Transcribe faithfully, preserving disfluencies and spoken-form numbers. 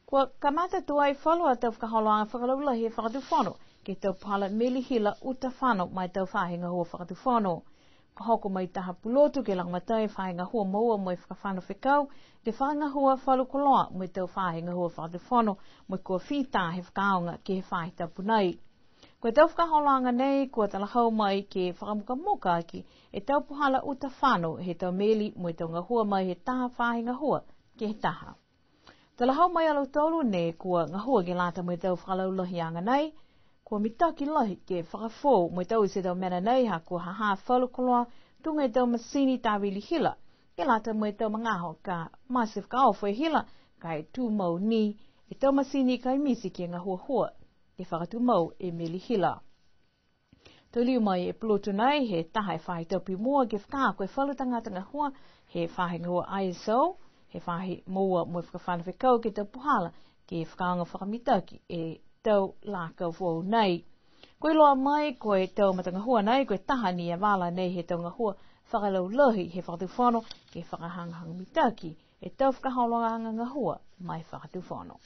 Kua kamata tuai falu a tau fakaholoaga fakalaulahi he Fakatufono, ke he tau puhala meli hila uta fano ma e tau faahi gahua Fakatufono. Ka hoko mai taha pulotu ke lagomatai e faahi gahua moua mo e fakafano fekau, ke fakagahua falu koloa mo e tau faahi gahua Fakatufono, mo e kua fita he fakaaoga ke he faahi tapu nei. Ko e tau fakaholoaga nei, kua talahau mai ke fakamukamuka aki e tau puhala uta fano he tau meli mo e tau gahua mai he taha faahi gahua ke he taha. Talahau mai a lautolu ne kua gahua ke lata mo e tau fakalaulahiaga nei, kua mitaki lahi ke fakafoou mo e tau isi tau mena nei, ha kua ha ha falu koloa, tuga e tau masini tavili hila, ke lata mo e tau magaaho ka mate fakaofo e hila, ka e tumau ni e tau masini ka e miti ke gahuahua, ke fakatumau e meli hila. To liu mai e pulotu nei, he taha e faahi tapu i mua ke fakaako e falu tagata gahua he faahi gahua I S O, he faahi moua mo e fakafano fekau ke he tau puhala, ke fakaaoga fakamitaki e tau lakau foou nei. Kua iloa mai, ko e tau matagahua nei, ko e taha ni e vala nei he tau gahua fakalaulahi he Fakatufono, ke fakahagahaga mitaki e tau fakaholoaga gahua ma e Fakatufono.